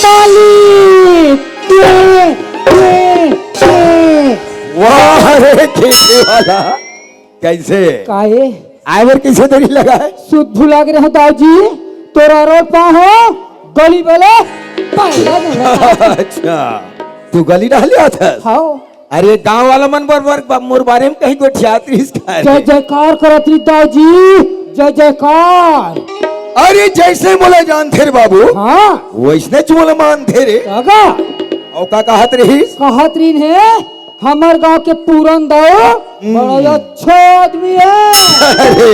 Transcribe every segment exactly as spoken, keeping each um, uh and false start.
मालिक, ये, ये, ये। वाह रे खिड़की वाला, कैसे? काहे? आए बर कैसे देरी लगा है? सुध भुला गे रहे दाऊ जी, तोरा रोड पा हो, गली वाले पाए लगे। अच्छा, तू गली डाल लिया था? हाँ। अरे गांव वाला मन बर, बर, बर मोर बारे में कहीं गोठियात रहिस का रे? जय जयकार करत रही दाऊ जी, जय जयकार। अरे जैसे मोला जानथे रे बाबू, हाँ। वैसने च मोला मानथे रे। काका। अउ का कहत रहिस? कहत रहिन हे, हमर गांव के पूरन दाऊ हम्म। बड़ा अच्छा आदमी है। अरे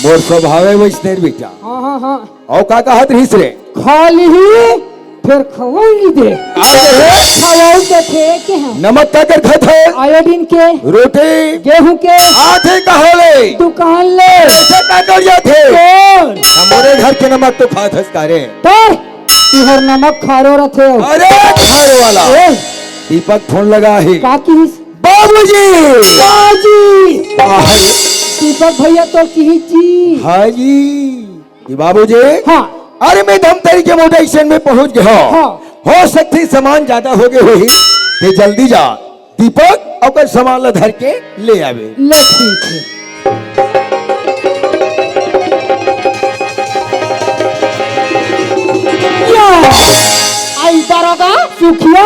मोर स्वभाव है वैसने रे बेटा। हाँ, हाँ, हाँ। अउ का कहत रहिस रे? खा लिही, फेर खवाई दे। का कहे? खवाई देथे के हम। नमक काकर खाथे? आयोडीन के। रोटी? गेहूं के। आथे कहाँ ले? दुकान ले। पैसा काकर जाथे? कौन? हमरे घर के नमक तो खाथस का रे? पर तुहर नमक खारो रथे। अरे खारो वाला। ए। दीपक फोन लगा है। का किहिस? बाबूजी। बाजी। बाहर। दीपक भैया तो किहिस जी। हाँ जी। ये बाबूजी। हाँ। अरे मैं धमतरी के मोटर स्टैंड में पहुंच गया हूँ। हाँ। हो सकथे सामान ज्यादा हो गए होही, ते जल्दी जा दीपक, ओकर सामान ला धर के ले आवे। ले ठीक है। या, आई दरोगा। सुखिया।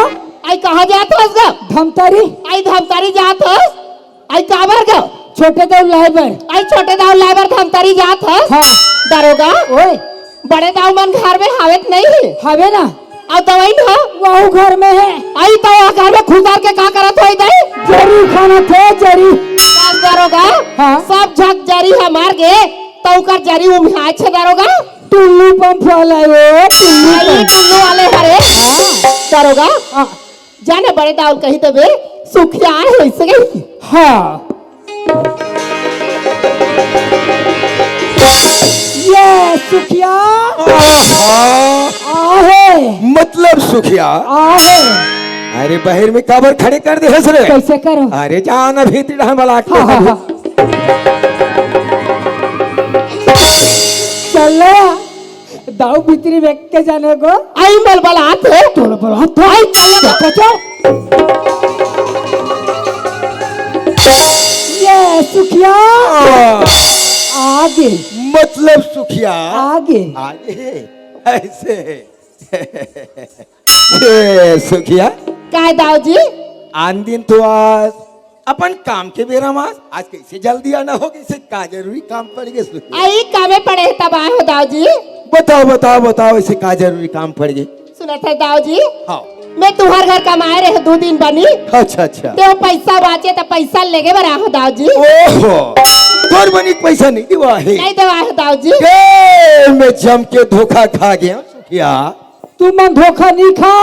आई कहाँ जात हस गा? धमतरी। आई धमतरी जात हस? आई काबर गा? छोटे दाऊ लाए बर। आई छोटे दाऊ लाए बर धमतरी जात हस? हाँ। दरोगा? ओए। बड़े दाऊ मन घर में हावे त नहीं है? हावे ना। अउ दवाई ना? वहू घर में है। आई तो वह घर में खुसर के का करत होई दाई? जरी खाना थे, जरी। बस दरोगा? हाँ। सब झक जरी हमार गे, तो ओकर जरी उम्हाय छे दरोगा? टुल्लू पंप वाला वो, टुल्लू आई पंप। टुल्लू वाले हरे? हाँ। दरोगा? हाँ। जाने बड़े दाऊ ल कही देबे, सुखिया हे, अइसे कही। हाँ। ये सुखिया। आहा। आहे। मतलब सुखिया। आहे। अरे बहिर में काबर खड़े कर दे हस रे? कैसे करो? अरे जाना भीतरी रहन वाला आके हाँ, हाँ, हाँ। चल। दाऊ भीतरी में के जाने गो। आई मल बलात हे। तोला बलात हे। आई चल। चल, चल, चल। ये सुखिया। आगे। मतलब सुखिया। आगे। आगे। ऐसे। ये सुखिया। काय दाऊ जी? आन दिन तो आज अपन काम के बेरा म आज, आज कैसे जल्दी आना हो गइसे? का जरूरी काम पड़ गे सुखिया? आई कामे पड़े हे तब आए हो दाऊ जी। बताओ, बताओ, बताओ, ऐसे का जरूरी काम पड़ गे? सुनत हे दाऊ जी? हाँ। मैं तुहर घर कमाए रहे दू दिन बनी। अच्छा, अच्छा। ते वो पैसा बाचे त पैसा लेगे बर आए हो दाऊ जी। ओहो, तोर बनी के पैसा नहीं देवा हे? नहीं देवा हे दाऊ जी। ए, मैं जम के धोखा खा गया सुखिया। तुमन धोखा नहीं खा,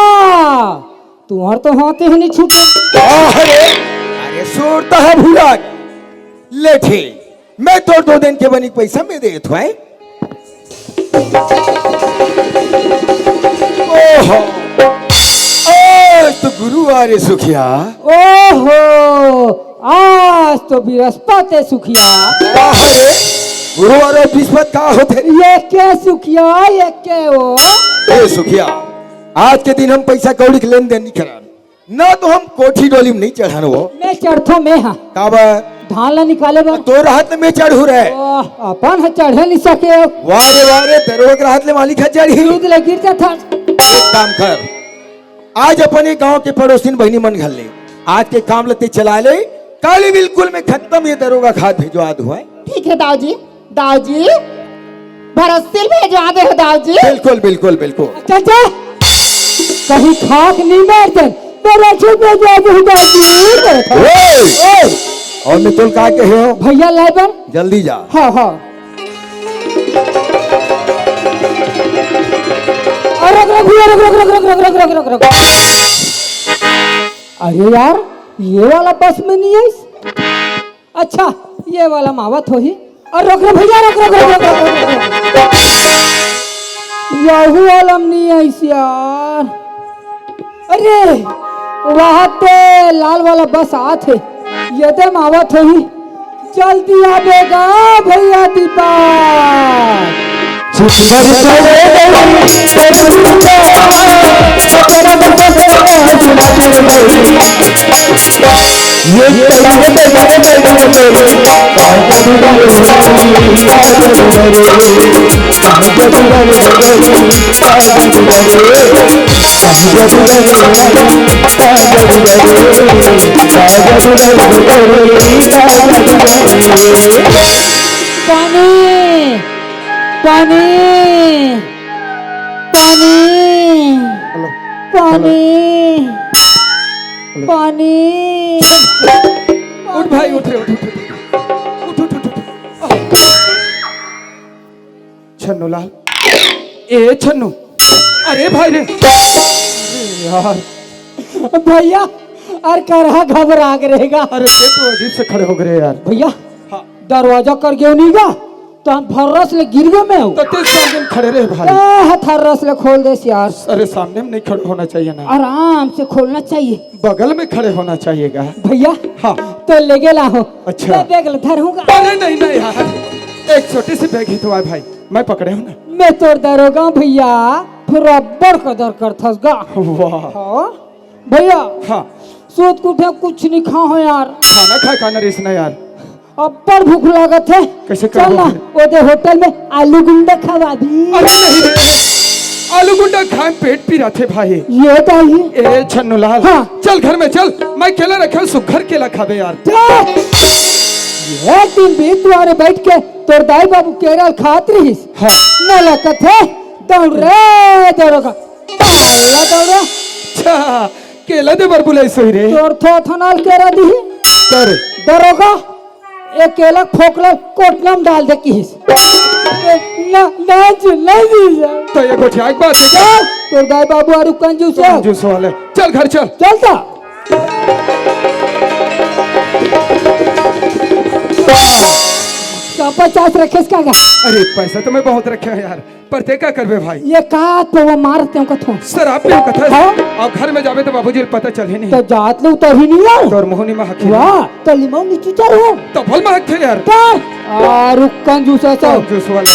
तुहर तो हाथे ही नहीं छूटे। अरे, अरे, सोरता है भूरा। ले ठे, मैं तोर दो दिन के बनी पैसा मैं देत हूँ। ओहो, आज तो गुरुवार हे सुखिया। ओहो, आज तो बृहस्पति हे सुखिया। अरे, गुरुवार अउ बृहस्पति का होथे? ये के सुखिया, ये के ओ? ए सुखिया, आज के दिन हम पैसा कौड़ी के लेन देन नहीं करन, ना तो हम कोठी डोली में नहीं चढ़न वो। मैं चढ़थो मैं हा। काबर? धान ला निकाले बर। तोर हाथ में चढ़ू रहे। ओह, अपन ह चढ़े नहीं सके। वाह रे वाह रे, दरोगा के हाथ ले मालिक ह चढ़ी। दूध ले गिर जाथा। एक काम कर, आज अपने गांव के पड़ोसिन बहिनी मन घर ले, आज के काम ल ते चला ले, काली बिल्कुल में खत्म ये दरोगा खात भिजवा दुहूं। ठीक हे दाऊ जी, दाऊ जी, भरोसिल भेजवा दे हो दाऊ जी। बिल्कुल, बिल्कुल, बिल्कुल। चल, चल। कहीं खाक नहीं मार दे, भरोसिल भेजवा दे हो दाऊ जी। ओए, ओए, अउ मैं तोल का कहे हो? भैया लाए बर। जल्दी जा। हाँ, हाँ। अरे रुक, रुक, रुक। अरे यार, ये वाला बस में नहीं है। अच्छा, ये वाला म आवत होही। अरे रुक रे भैया, रुक, रुक। यहू वाला म नहीं आइस यार। अरे, वहाँ ते लाल वाला बस आत हे। ये दे म आवत होही। जल्दी आबे गा भैया दीपक। पानी, पानी, पानी, हेलो। पानी, हेलो। पानी। उठ भाई, उठ रे, उठ, उठ, उठ, उठ। उठ, उठ, उठ, उठ। छन्नू लाल, ए छन्नू, अरे भाई रे, अरे यार, भैया, अरे करहा घबरा गे रहेगा। अरे ये तो अजीब से खड़े हो गए यार। भैया, हाँ। दरवाजा कर गयो नहीं गा, तो हम फर्रस ले गिर गए मैं हूँ। तो तेरे सामने में खड़े रहे भाई। ए, हथर्रस ले खोल देस यार। अरे सामने में नहीं खड़े होना चाहिए ना। आराम से खोलना चाहिए। बगल में खड़े होना चाहिए गा। भैया, हाँ। तो ले गेला हो। अच्छा। मैं बैग ले धरूंगा। अरे नहीं, नहीं यार, एक छोटी सी बैग ही तो आए भाई, मैं पकड़े हूँ ना। मैं तोर दरोगा भैया, फिर रबड़ कदर करथस गा। वाह। हाँ। भैया, हाँ। सूत के उठे कुछ नहीं खा हो यार। खाना खाए का ना रिस ना यार। अब्बड़ भूख लागत हे। कैसे चल करबो ना, फिर? ओदे होटल में आलू गुंडा खवा दी। अरे नहीं रे, आलू गुंडा खाए में पेट पिराथे भाई। ये तो ही। ए छन्नू लाल, हाँ। चल घर में चल, मैं केला रखे हूँ, सुग्घर केला खाबे यार। जा। एक दिन भी दुआरे बैठ के तोर दाई बाबू केरा खात रहिस। हाँ। न लकत हे, दौड़ रे दरोगा। पाला दौड़ा। अच्छा, केला दे बर बुलाइस होही रे। तोर थोथनाल केरा दिही। कर। दरोगा, ए केला फोकला कोटला में डाल दे किहिस। ना, ना जी, ना जी। तो ये गोठिया एक बात है। चल, तोर दाई बाबू आरु कंजूस हे। कंजूस वाले। चल घर चल। चल ता। का पचास रखेस का गा? अरे पैसा तो मैं बहुत रखे हूँ यार। पर ते का करबे भाई? ये का तो वो मारते हो कथो। शराब पे कथा। हाँ। और घर में जाबे तो बाबूजी ल पता चलही नहीं। तो जात ले उतर ही नहीं यार। तोर मोहनी में हकी। वाह, तो लिमाऊ नीचे चढ़ हो। तो भल में हक थे यार। कर। आ, रुक कंजूस है तो। कंजूस वाला।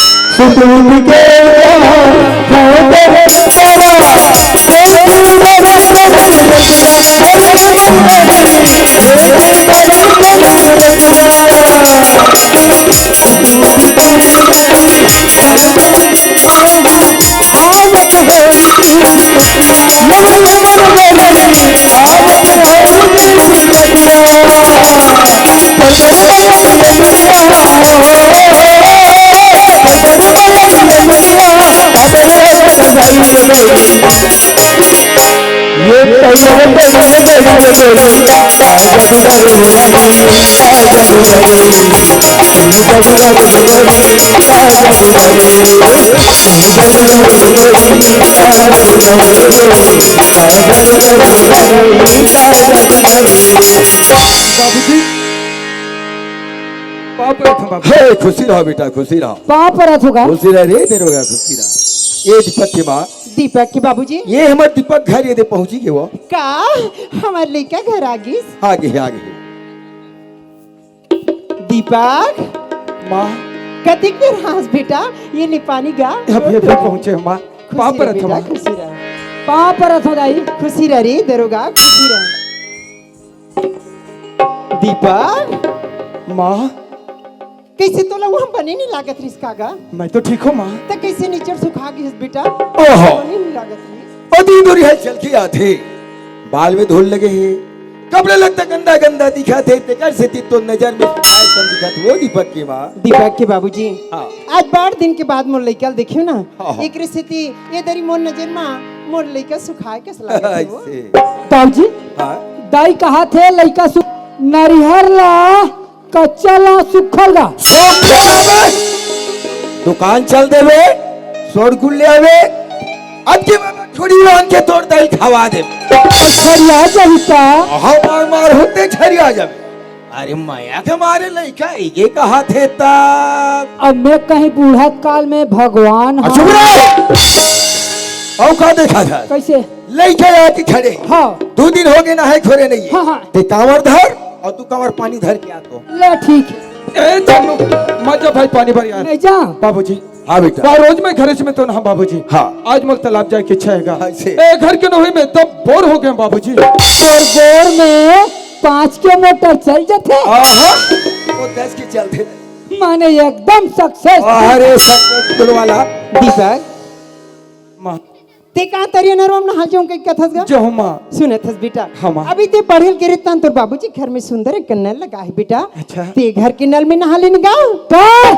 बाबूजी, पाँव परत हूँ बाबू। हे, खुशी रहा बेटा, खुशी रहा। पाँव परत हूँ गा। खुशी रहा रे दरोगा, खुशी रहा। ए दीपक के माँ। दीपक के बाबूजी। ये हमर दीपक घर ये दे पहुँची गे वो। का हमर लइका घर आ गिस? आ गे, आ गे। दीपक। माँ। कतिक बेर हाँस बेटा, ये ले पानी गा। अभी, अभी पहुँचे माँ। खुशी पाँव रह परत हूँ बेटा, माँ। खुशी रह। पाँव परत हूँ दाई। खुशी रह रे दरोगा, खुशी रह। दीपक। माँ। कइसे तोला वहाँ बने नहीं लागत रिस का गा? मैं तो ठीक हूँ माँ। त कइसे निचर सुखा गिस बेटा? ओहो। बने नहीं लागत रिस। अति दूरी है चल के आथे। बाल में धूल लगे हे, कपड़ा लत्ता गंदा गंदा दिखाथे, तेकर सेती तो नजर में सुखाए कम दिखाथे वो दीपक के माँ। दीपक के बाबूजी, हाँ। आज बड़ दिन के बाद मोर लइका ल देखियो ना, हाँ, हाँ। एकरे सेती ये दरी मोर नजर मा मोर लइका सुखाए कस लागत हे वो। ऐसे। बाबूजी, हाँ। दाई कहाथे लइका सु-, नरिहर ला कच्चा ला सुखल गा। सुखल बे। दुकान चल देबे, सोड़ गुल ले आबे। अब के बाद छुरी बांध के तोर दाई खवा दे। छरिया जाबे का? हाँ, मार मार होते छरिया जाबे। अरे मया के मारे लइका इगे कहाथे ता। अब मैं कहीं बूढ़ा काल में भगवान हाँ। चुप रहो। अउ का देखा था? कइसे? लइका आके खड़े। हाँ। दू दिन हो गे नहाए खोरे नहीं। हाँ, हाँ। ते कांवर धर अउ तू कांवर पानी धर के आ तो। ले ठीक हे। ए जानू, मत जा भाई पानी भर यार। नहीं जा। बाबूजी। हाँ बेटा। वह रोज मैं घर में तो ना बाबूजी। हाँ। आज मोला तालाब जाए के इच्छा हे गा। हाँ, से। ए घर के नोही में तब बोर हो गए बाबूजी। बोर बोर में पाँच के मोटर चल जाथे। आहा, वो दस के चलथे। माने एकदम सक्सेस। अरे सक्सेसफुल वाला। दीपक, माँ। ते का तरिया नरवा म नहा जाऊं कहि कथस गा? जाहूं माँ। सुनत हस बेटा। हाँ माँ। अभी ते पढ़े ल गे रहे तहां तोर बाबूजी घर में सुंदर एक नल लगा हे बेटा। अच्छा। ते घर के नल में नहा लेने गा। का?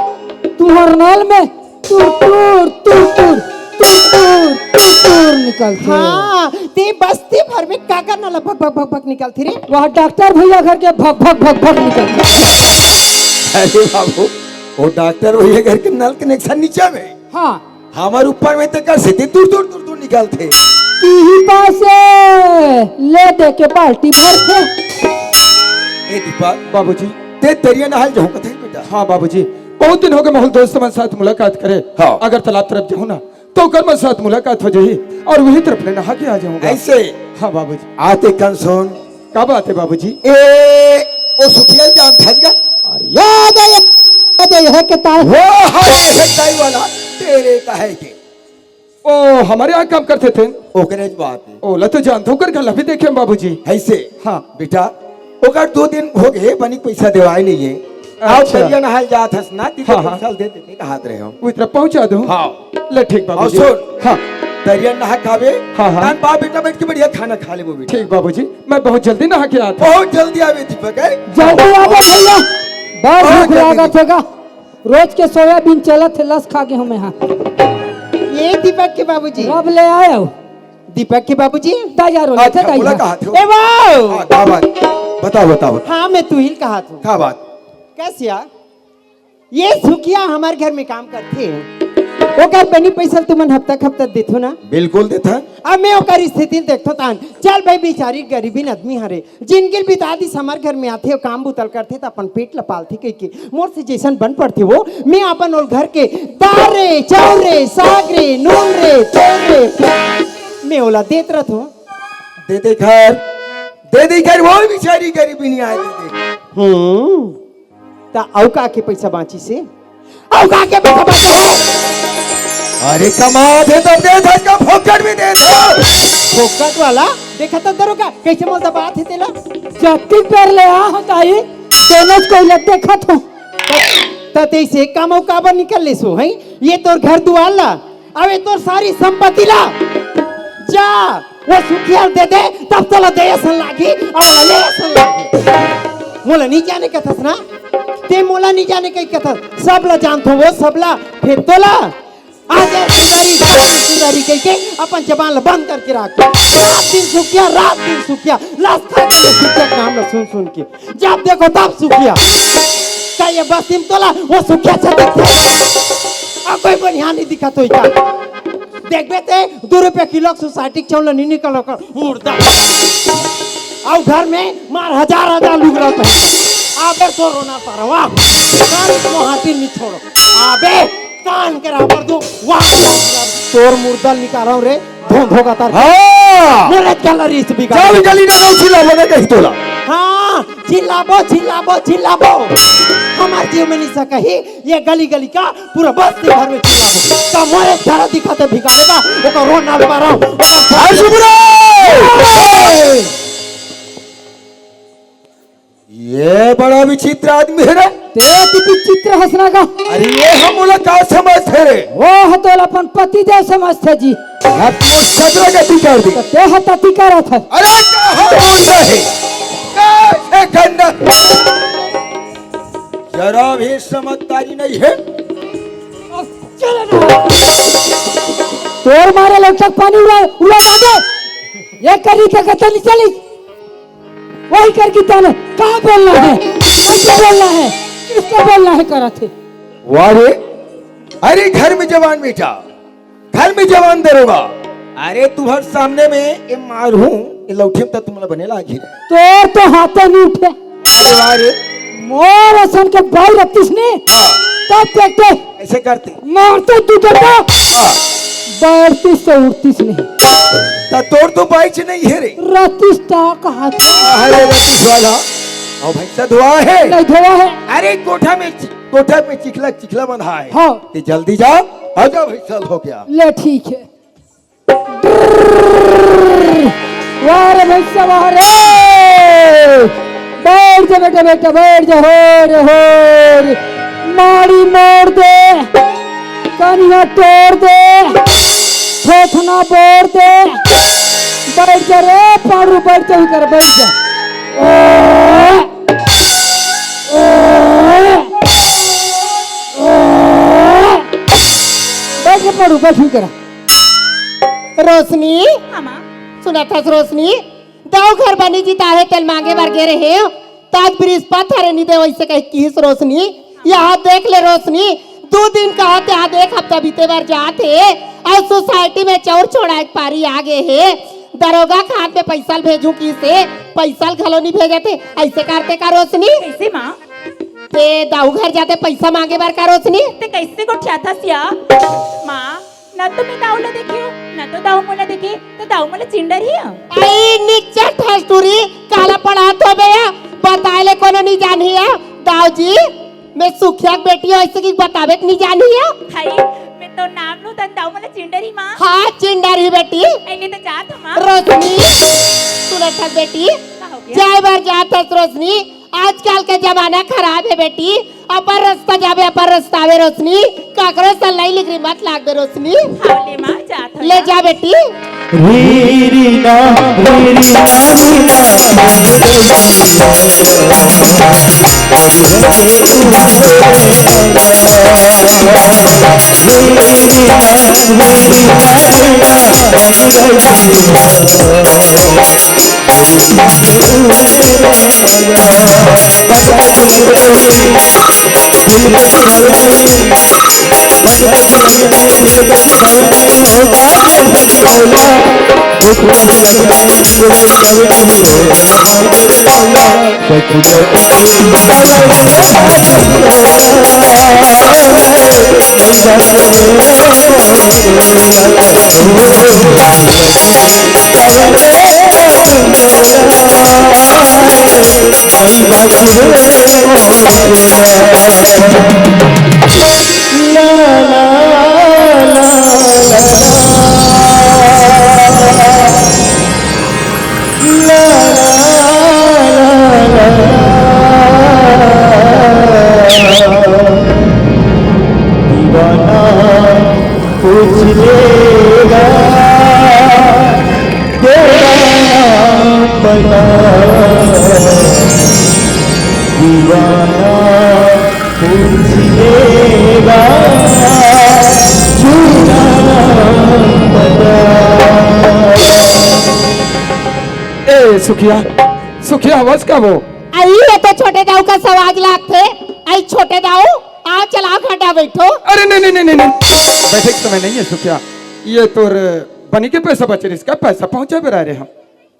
तुंहर नल में तुर तुर तुर तुर तुर तुर तुर तुर निकलथे। हाँ, ते बस्ती भर में काकर नल भक भक भक भक निकलथे रे? वह डॉक्टर भैया घर के भक भक भक भक निकलथे। अरे बाबू, वो डॉक्टर भैया घर के नल कनेक्शन नीचे में। हाँ। हमर ऊपर में ते कर से ते दूर दूर दूर दूर निकलथे। तीही पासे ले दे के बाल्टी भरथे। ए दीपक। बाबूजी। ते तरिया नहाय जाहूं कथे बेटा। हाँ बाबूजी, बहुत दिन हो गए मोला दोस्त मन साथ मुलाकात करे। हाँ। अगर तालाब तरफ जाहूं ना तो ओकर मन साथ मुलाकात हो जाही और वही तरफ ले नहा के आ जाहूं गा। ऐसे? हाँ बाबूजी। आते कन सुन। का बात हे बाबूजी? ए, ओ सुखिया ल जानथस गा? अरे याद आय, याद आय, हे के ताय। वो हरे हे ताई वाला, तेरे का हे के? ओ, हमर इहाँ काम करथे तेन। ओकरे ज बात हे। ओला तो जानथों, ओकर घर ला भी देखे हंव बाबूजी। अइसे? हाँ। बेटा, ओकर दू दिन हो गे, बनी पइसा देवाय नइ हे। अउ अच्छा। तरिया नहाय ल जात हस ना, दीदी हाँ, हाँ। पइसा ल दे देते कहत रहे हंव। वो इतना पहुँचा दूँ। हाँ। ले ठीक अउ बाबूजी। सुन। हाँ। तरिया नहा के आबे। हाँ, हाँ। तान बाप बेटा बइठ के बढ़िया खाना खा लेबो बेटा। ठीक बाबूजी, मैं बहुत जल्दी नहा के आत हंव। बहुत जल्दी आबे दीपक, हैं? जल्दी आबे भैया। बहुत बहुत भूख जल्दी। लागत हे गा। रोज के सोयाबीन चलत हे, लस खा गे हंव मैं हा। ए दीपक के बाबूजी। कब ले आय हो? दीपक के बाबूजी। दाई यार, अच्छा, दाई बोला यार। कहा थे? ए वाओ। हाँ, का बात? बताओ, बताओ, बताओ। हाँ, मैं तुही ल कहा थंव। का बात? कस या? ए सुखिया हमर घर में काम करथे। ओकर बनी पइसा ल तुमन हफ्ता के हफ्ता देथो ना? बिल्कुल देथन। अब मैं ओकर स्थिति ल देखथंव तान। चल भाई, बिचारी गरीबीन आदमी हरे। जिनगी ल बिता दिस हमर घर में आथे अउ काम बुता ल करथे त अपन पेट ल पालथे कहिके। मोर से जइसन बन पड़थे वो, मैं अपन ओला घर के दार रे, चाउर रे, साग रे, नून रे, तेल रे, मैं ओला देत रथंव। दे दे घर, दे दे घर, वो बिचारी गरीबीन आय दे दे। हम्म। त अउ का के पइसा बाँचिस हे? अउ का के पइसा बाँचे हो? अरे कमाथे तब देथस का फोकट में देथस? फोकट वाला? देखा तो दरोगा, कइसे मोला दबात हे तेला? जत्ती कर ले आ हो दाई, दोनों कोई लग देखत हो। त, त तइसे कमउ काबर निकल लेस हो, हैं? ए तोर घर दुवार ला, अब ए तोर सारी संपत्ति ला, जा, वो सुखिया ल दे दे, तब तोला दे असन लागही, अउ मोला ले असन लागही। मोला नइ जाने कथस ना, ते मोला नइ जाने कहि कथस, सब ला जानथंव वो, सब ला। फेर तोला, आज ए सुंदरी, सब सुंदरी कहिके अपन जबान ला बंद करके राख। रात दिन सुखिया, रात दिन सुखिया, लस खा के सुखिया के नाम ला सुन सुन के। जब देखो तब सुखिया। का ए बस्ती म तोला वो सुखिया अच्छा दिखथे? अउ कोई बढ़िया नइ दिखत होही का? देखबे ते दू रुपया किलो के सोसाइटी के चाउर ल नइ निकल ओकर मुर्दा। अउ घर में मार हजार हजार लुगरा पहिर। अबे तो रोना परवा। कान को हाथी नइ छोड़ो। अबे कान के राबर दो। वाह। तोर मुर्दा निकालंव रे। धों धों का तार। हाँ। मोला चल रही इस बिगाड़। चल गली ना चिल्लाबो ना कही तोला। हाँ, चिल्लाबो, चिल्लाबो, चिल्लाबो। हमर जीव में नइ सकही, ए गली गली का पूरा बस्ती भर में चिल्लाबो। त मोरे घर दिखाते भिगाड़े बा, ओकर रोना बारा, ओकर अरे सुबरा! ए बड़ा विचित्र आदमी हे रे। ते अति विचित्र हस ना गा। अरे ए ह मोला का समझथे रे? ओ ह तोला अपन पति देव समझथे जी। अब मोर सदरा गति कर दी। त ते ह तति करत हस। अरे कहाँ बोलता है? कैसे करना? जरा भी समझदारी नहीं है। तोर मारे लोटक पानी उड़ा, उड़ा दे। ए करी के कतल चली। वही कर गीता ने का बोलना है, कैसे बोलना है, किससे बोलना है, करत हे। वाह रे, अरे घर में जवान बेटा, घर में जवान दरोगा, अरे तुम्हर सामने में ए मारहूं, ए लौठी म त तुमला बने लागी। तोर तो हाथे नइ उठे। अरे वाह रे। मोर असन के बाई रखतीस ने, हाँ। तब देखते। ऐसे करते। मारते दू डंडा। हाँ। बैठतीस तो उठतीस नहीं। त तोर तो बाइच नहीं हे रे। रतीस टाक हाथ। अरे रतीस वाला। अउ भैंसा धोआ हे? नहीं धोआ हे। अरे कोठा में कोठा पे चिखला चिखला बंधाए। हाँ। ते जल्दी जा, आजा भैंसा ल होके आ। ले ठीक है। वाह रे भैंसा, वाह रे। बैठ जा बेटा, बेटा, बैठ जा। हो रे, हो रे। माड़ी मोड़ दे, कनिया तोड़ दे, थोथना बोर दे। बैठ जा रे पाड़ू, बैठ जा, कर बैठ जा। ओ, ओ, ओ। बैठ जा पाड़ू, बैठ कर। रोशनी, हाँ माँ। सुनत हस रोशनी, दाऊ घर बनी जी त आहे, तेल मांगे बर गे रहे हो, त आज बृहस्पत हरे, नी दे, वैसे कह किहिस रोशनी। यहाँ देख ले रोशनी, दू दिन कहा ते, यहाँ देख, हफ्ता बीते बर जात हे, अउ सोसाइटी में चौर छोड़ा एक पारी आ गे हे। दरोगा खात में पैसा ल भेजू किसे, पैसा ल घलो नी भेजत हे, ऐसे करते का रोशनी? कैसे माँ? ते दाऊ घर जाते पैसा मांगे बर का रोशनी? ते कैसे गोठियाथस या? माँ, न तो मैं दाऊ ला देखे हूँ, न तो दाऊ मोला देखे, तो दाऊ मोला चिंडर ही है। आई निच्चट हस्तूरी, काला पढ़ा तो बे, बताए ले कोनो नी जानी है। दाऊ जी, मैं सुखिया के बेटी हूँ, ऐसे की बतावे के नी जानी है। हाय, मैं तो नाम लूँ तन दाऊ मोला चिंडर ही माँ। हाँ, चिंडर ही बेटी। ऐने तो जात हूँ माँ। रोशनी, सुनत हस बेटी, का हो गया? जाए बर जात हस रोशनी, आजकल के जमाना खराब है बेटी, अपन रास्ता जाबे, अपन रास्ता आवे रोशनी, काकरो से लई लिगरी मत लागबे रोशनी। हाँ, ले माँ, जात हूँ ले ना। जा बेटी। रीरी ना, रीरी ना, रीरी ना। दीवाना पूछ लेगा तेरा नाम पता, दीवाना पूछ लेगा तेरा नाम पता। ए सुखिया, सुखिया, आवाज का वो? आई, ये तो छोटे दाऊ का सवाज लागथे। आई छोटे दाऊ, आओ, चलाओ, घंटा बैठो। अरे नहीं, नहीं, नहीं, नहीं, नहीं। बैठे के समय नहीं है सुखिया, ये तोर बनी के पैसा बचे, इसका पैसा पहुंचा बर आ रहे हम।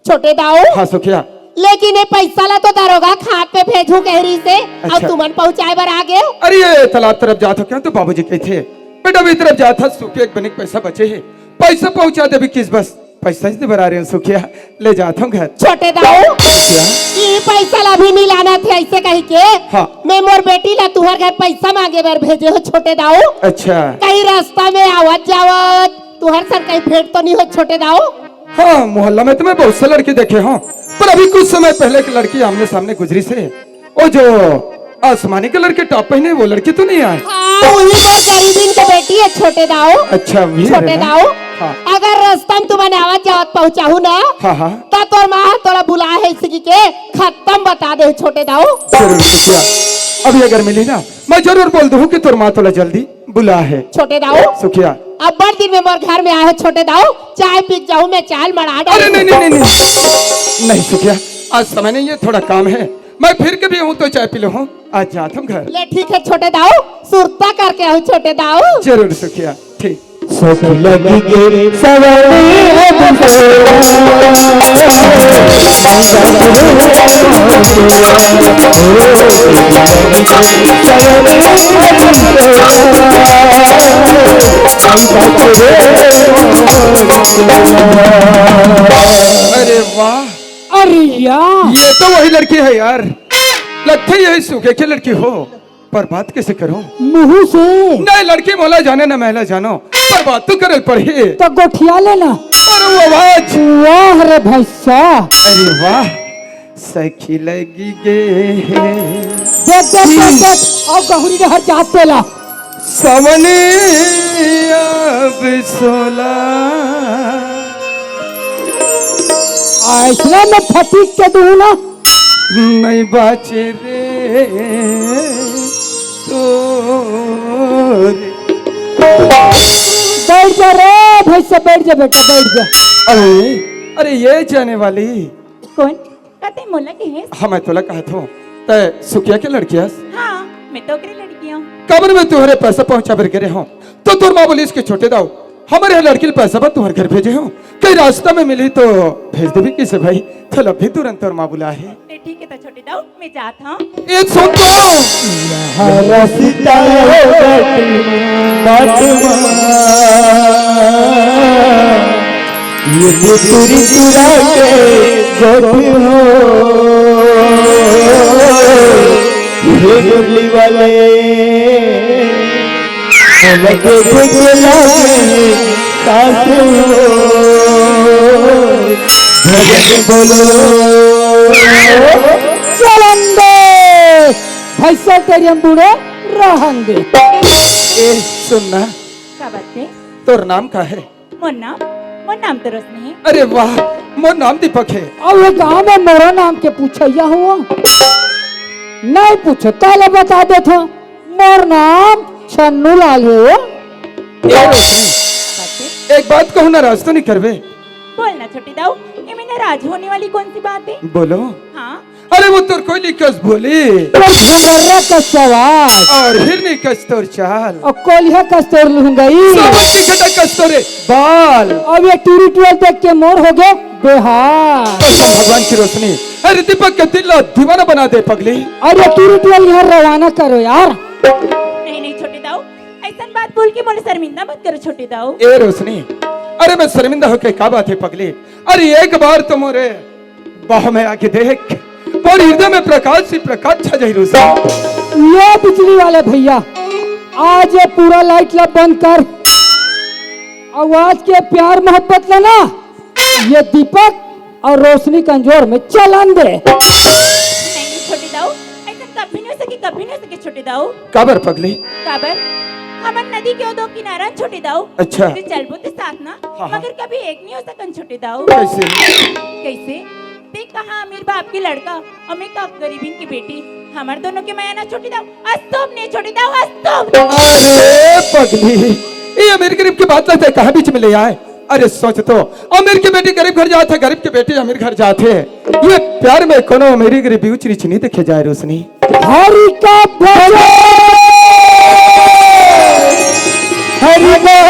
छोटे दाऊ। हाँ सुखिया। लेकिन ये पैसा ला तो दरोगा खात पे भेजू कह रही से, अब अच्छा। तुमन पहुंचाए बर आ गए हो। अरे ये तालाब तरफ जात हो क्या तो बाबूजी कहे थे, बेटा भी तरफ जात था, सुखिया एक बनी के पैसा बचे है, पैसा पहुंचा दे भी किस बस। पैसा ही दे बर आ रहे हैं सुखिया, ले जात हूँ घर। छोटे दाऊ, सुखिया। ये पैसा ला भी नी लाना थे ऐसे कही के। हाँ। मैं मोर बेटी ला तुहर घर पैसा मांगे बर भेजे हो छोटे दाऊ। अच्छा। कहीं रास्ता में आवत जावत तुहर सन कहीं भेंट तो नी हो छोटे दाऊ? हाँ, मोहल्ला में तो मैं बहुत से लड़के देखे हूँ, पर अभी कुछ समय पहले एक लड़की आमने सामने गुजरी से, वो जो आसमानी कलर के टॉप पहने, वो लड़की तो नहीं आए? हाँ, वही वो गरीबिन के बेटी है, छोटे दाऊ। अच्छा, वही छोटे है ना? दाऊ, हाँ। अगर रास्ता में तुमन आवत जावत पहुंचाहू ना, हाँ, हाँ। त तोर माँ तोला बुला है, इसी के खत्म बता दे, छोटे दाऊ। जरूर सुखिया, अभी अगर मिली ना, मैं जरूर बोल दूँ कि तोर माँ तोला जल्दी बुला है। छोटे दाऊ। सुखिया। अब्बड़ दिन में मोर घर में आए हो छोटे दाऊ, चाय पी के जाऊँ मैं, चाय मड़ा डाल। अरे नहीं, नहीं, नहीं, नहीं। नहीं सुखिया, आज समय नहीं है, थोड़ा काम है। मैं फिर कभी हूँ तो चाय पी लो हूँ, आज जात हूँ घर। ले ठीक है छोटे दाऊ, सुरता करके आऊ छोटे दाऊ। जरूर सुखिया, ठीक। सच लगी के सवारी अब तो। अरे वाह। अरे यार। ये तो वही लड़की है यार, लगता ही यही सूखे की लड़की हो। पर बात कइसे करों? मुंह से। नहीं लड़की मोला जाने न महिला जानो, पर बात तो करे ल पड़ही। त गोठिया लेना। अरे वो आवाज। वाह रे भैंसा। अरे वाह। सखी लगी गे। देख, देख, देख, देख, अउ गहुरी डहर जात तेला। सवने अब सोला। अइसने में फटीक के दूं ना। नहीं बाचे रे तोरे। बैठ जा रे भैंसा, बैठ जा बेटा, बैठ जा। अरे, अरे ये जाने वाली। कौन? कते मोला कहेस? हाँ, मैं तोला कहत हूँ। तै सुखिया के लड़की हस? हाँ, मैं तो ओकरे लड़की हूँ। काबर मैं तुंहरे पैसा पहुँचा बर गे रेहेंव, तो तोर माँ बोलिस के छोटे दाऊ, हमर इहाँ लड़की ल पैसा बर तुंहर घर भेजे हँव, कहीं रास्ता में मिलही तो भेज देबे कइसे भाई? तो अभी तुरंत तोर माँ बुलाए हे। ए, ठीक हे, तो छोटे दाऊ, मैं जात हँव। ए, सुन तो। रास्ता में मत मार। ये तुतरी चुरा के गोठ हो, हे मुरली वाले, लगे देखला में सास हो, भजन बोलो। चलन दे, भैंसा तेरी हम बूढ़े रहन दे। ए, सुन ना। का बात हे? तोर नाम का हे? मोर नाम, मोर नाम तो रोशनी हे। अरे वाह, मोर नाम दीपक हे। अब ये गांव में मोरो नाम के पूछइया हो? नहीं पूछो, ताले बता देत हँव, मोर नाम छन्नू लाल हे वो। ए रोशनी, बात हे? एक बात कहूँ, नाराज तो नहीं करबे? बोल ना छोटे दाऊ, एमे नाराज होने वाली कौन सी बात हे? बोलो। हाँ, अरे वो तोर कोयली कस बोली। तोर घुघर्रा कस आवाज। अउ हिरनी कस तोर चाल। अउ कोलिहा कस तोर लुंगई। सावन के घटा कस तोरे बाल। अब ये टूरी टुअल देख के मोर हो गे बेहाल। कसम भगवान की रोशनी, अरे दीपक के दिल ला दीवाना बना दे पगली। अरे टूरी टुअल इहाँ रवाना करो यार। नहीं, नहीं छोटे दाऊ, अइसन बात बोल के मोला शर्मिंदा मत करो छोटे दाऊ। ए रोशनी, अरे मैं शर्मिंदा होके का बात हे पगली? अरे एक बार तो मोरे बाह में आके देख, मोर हृदय में प्रकाश ही प्रकाश छा जाही रोशनी। ये बिजली वाले भैया, आज ये पूरा लाइट ला बंद कर। अउ आज के प्यार मोहब्बत ला ना, ये दीपक अउ रोशनी के अंजोर में चलन दे। नहीं, नहीं, छोटे दाऊ, अइसन कभी नहीं हो सके, कभी नहीं हो सके छोटे दाऊ। काबर पगली? काबर? हमन नदी के ओ दो किनारा छोटे दाऊ। अच्छा। ते चलबो ते साथ ना, हाँ, हाँ। मगर कभी एक नहीं हो सकन छोटे दाऊ। कइसे? कइसे? ते कहाँ अमीर बाप के लड़का अउ मैं का गरीबिन के बेटी। हमर दोनों के मया ना छोटे दाऊ, अस्तोप नहीं छोटे दाऊ, अस्तोप नहीं। अरे पगली, ये अमीर गरीब के बात ला ते कहाँ बीच में ले आए? अरे सोच तो, अमीर के बेटी गरीब घर जात हे, गरीब के बेटी अमीर घर जात हे। ये प्यार में कोनो अमीरी गरीबी ऊंच नीच नहीं देखे जाए रोशनी। हरि का भजन। हरि बोल।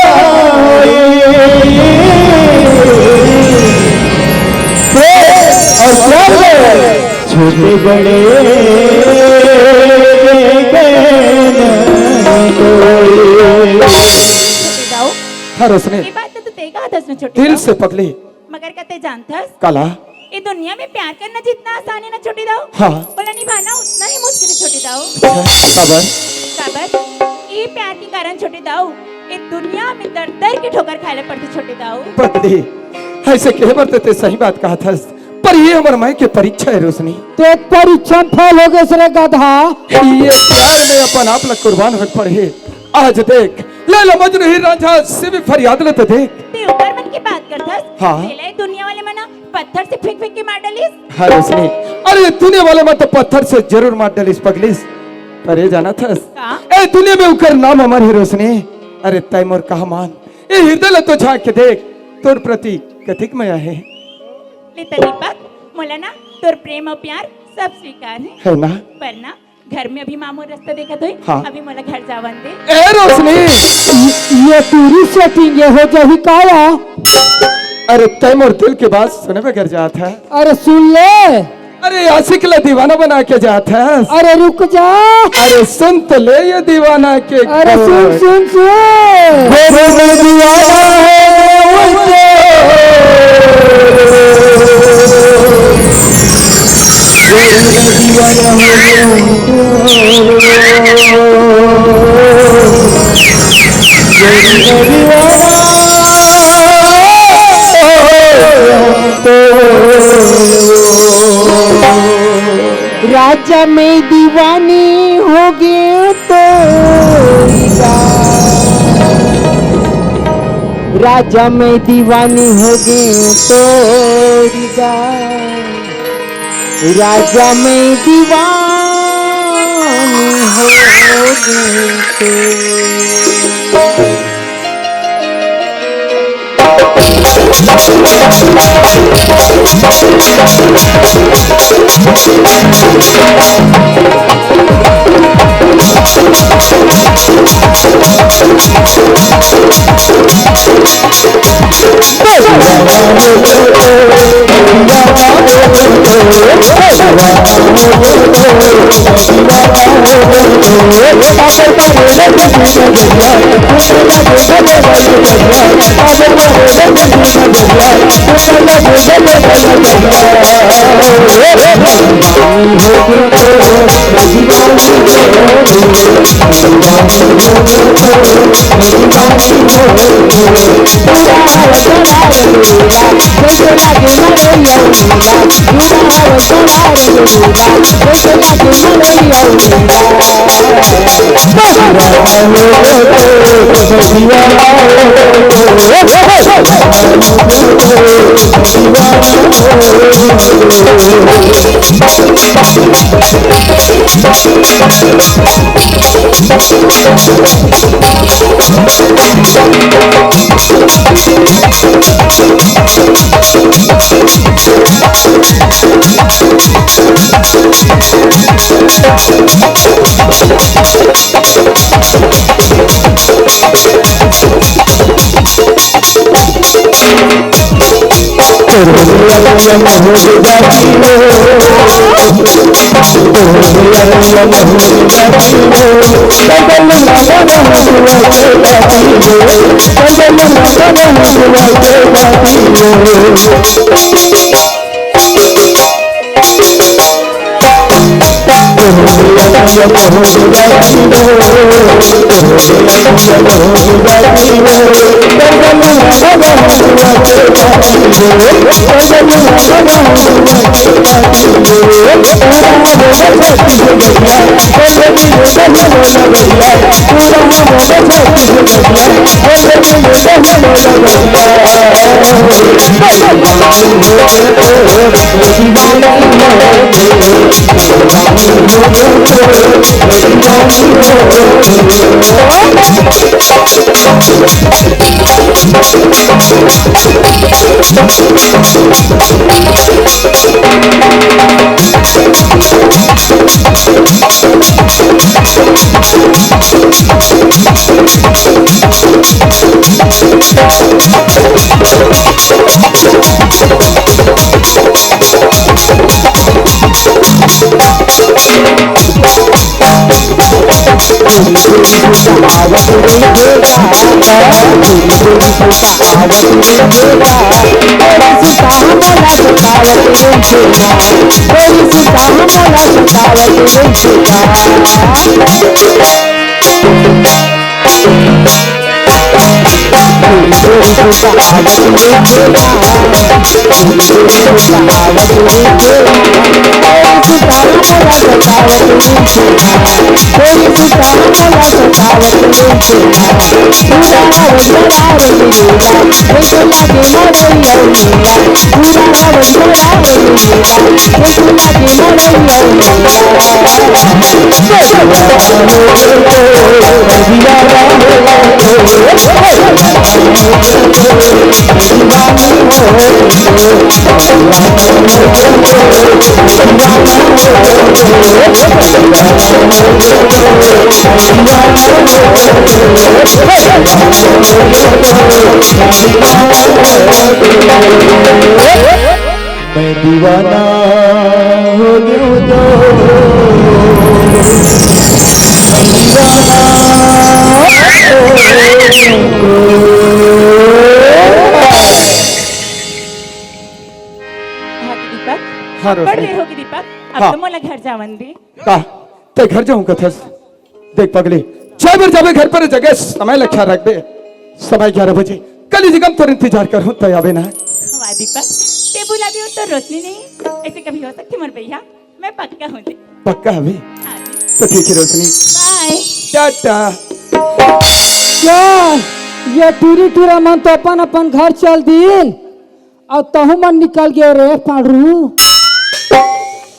अउ प्यार में छोटे बड़े छोटे दाऊ। हाँ रोशनी। ये बात तो तू तें कहत हस ना छोटे दाऊ। दिल से पगली। मगर का ते जानथस? काला? ये दुनिया में प्यार करना जितना आसान हे ना छोटे दाऊ, हाँ। ओला निभाना उतना ही मुश्किल हे छोटे दाऊ। अच्छा, काबर? काबर? ये प्यार के कारण छोटे दाऊ, ये दुनिया में दर दर के ठोकर खाए ला पड़थे छोटे दाऊ। पगली, अइसे कहे बर ते सही बात कहत हस, पर ये हमर माई के परीक्षा हे रोशनी। ते परीक्षा में फेल हो गेस रे गधा। ये प्यार में अपन आप ला कुर्बान होए पड़े हे। आज देख, लैला मजनू हीर रांझा से भी फरियाद ल त देख। ते ओकर मन के बात करथस? हाँ। तेला ए दुनिया वाले मन पत्थर से फेंक फेंक के मार डालिस। हाँ रोशनी, अरे दुनिया वाले मन तो पत्थर से जरूर मार डालिस पगली, पर ए जानथस? का? ए दुनिया में ओकर नाम अमर हे रोशनी। अरे तैं मोर कहा मान, ए हृदय ल तो झांक के देख, तोर प्रति कतिक मया हे। ले त दीपक, मोला ना तोर प्रेम अउ प्यार सब स्वीकार हे। हे ना? पर ना घर में अभी माँ मोर रास्ता देखत होही, हाँ। अभी मोला घर जावन दे। ए रोशनी, ये, ये पूरी सेटिंग ये हो जाही काया? अरे तैं मोर दिल के बात सुने बगैर जात हस। अरे सुन ले। अरे आशिक ला दीवाना बना के जात हस। अरे रुक जा। अरे सुन तो ले ये दीवाना के अरे सुन, सुन, सुन। राजा मैं दीवानी हो गए तो राजा मैं दीवानी हो गए तो राजा मैं दीवानी हो गए तो। मैं दीवाना हो गया हूँ तो दीवाना हो गया हूँ। हाँ, दीपक। हाँ, पढ़ रोशनी। रहे होगी, दीपक। अब हाँ। तो मोला घर जावन दे। का? तैं घर जाहूं कथस? देख पगली, जय बर जाबे घर पर जगह समय ल ख्याल रखबे। समय ग्यारह बजे कल जगह तोर इंतजार करहूं, तैं आबे ना। वाह दीपक, तैं बुला दियो तो रोशनी नहीं, ऐसे कभी हो सकती मोर भैया? मैं पक्का हूँ जी। पक्का हवे? हाँ जी। तो ठीक है रोशनी। बाय। टाटा। क्या? ये टूरी टूरा मन तो अपन अपन घर चल दीन, अउ तहूं मन निकल गए रे पांडरू।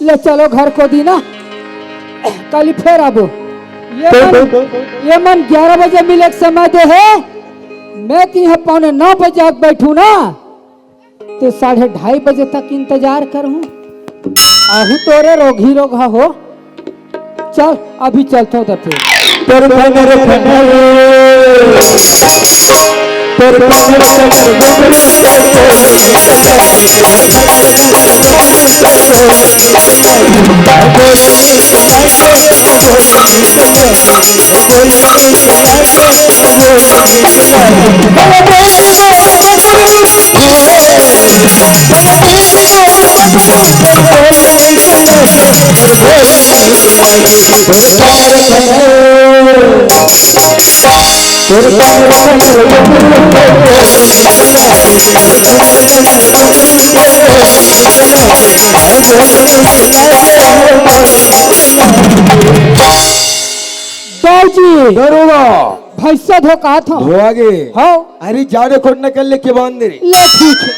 ले चलो घर को दी ना, कल फेर आबो। ये मन, ये मन ग्यारह बजे मिले के समय दे हे, मैं तिहा पौने नौ बजे आके बैठू ना, ते साढ़े ढाई बजे तक इंतजार करहूं। आहू तोरे रोगही रोगहा हो। चल, अभी चलथो दफे। तोर मन रखना रे, तोर मन रखना रे। बाबूजी, दरोगा। भैंसा धोकात हो। धोआ गे। हाँ। अरे, जाने खोटना कर ले के बांध दे रे। ले, ठीक है।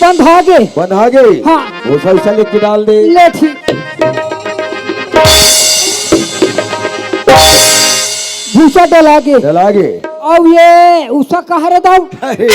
बंधा गे। बंधा गे। हाँ। भूसा उसा लेके डाल दे। ले, ठीक। भूसा डला गे। डला गे। अब ये उसा कहाँ रे दाऊ? अरे।